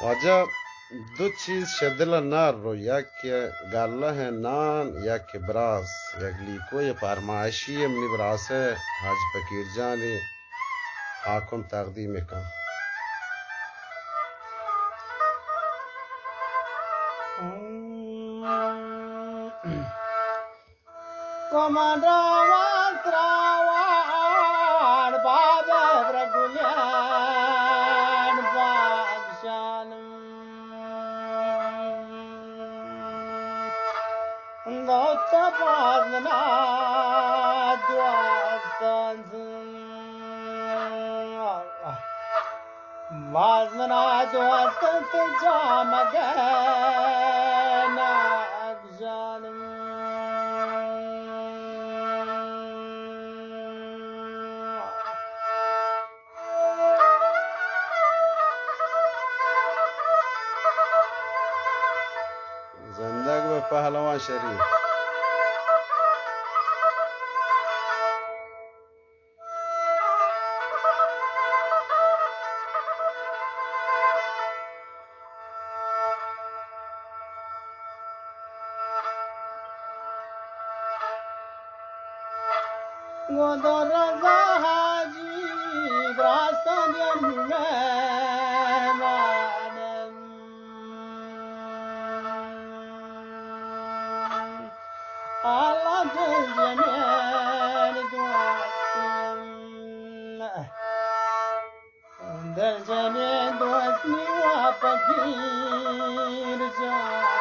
واجہ، دو چیز شہ دل ءَ نہ رو، یک کہ گلہ ءِ نان، یک کہ براس، یک لیکوئے پرمائشی ءَ منی براس ءَ حاجی فقیر جان ءِ حاکم تقدیم کن۔ کمانڈر واسراوان بابا برگلیان بادشان دوست بازنا دوستان بازنا دوستان جامگه ناگ جانم۔ زندگ بہ پہلوان شریف۔ گودر رضا حاجی براستان مہمان۔ اللہ دل جمیل دوستم۔ دل جمیل دوست نیوا فقیر جان۔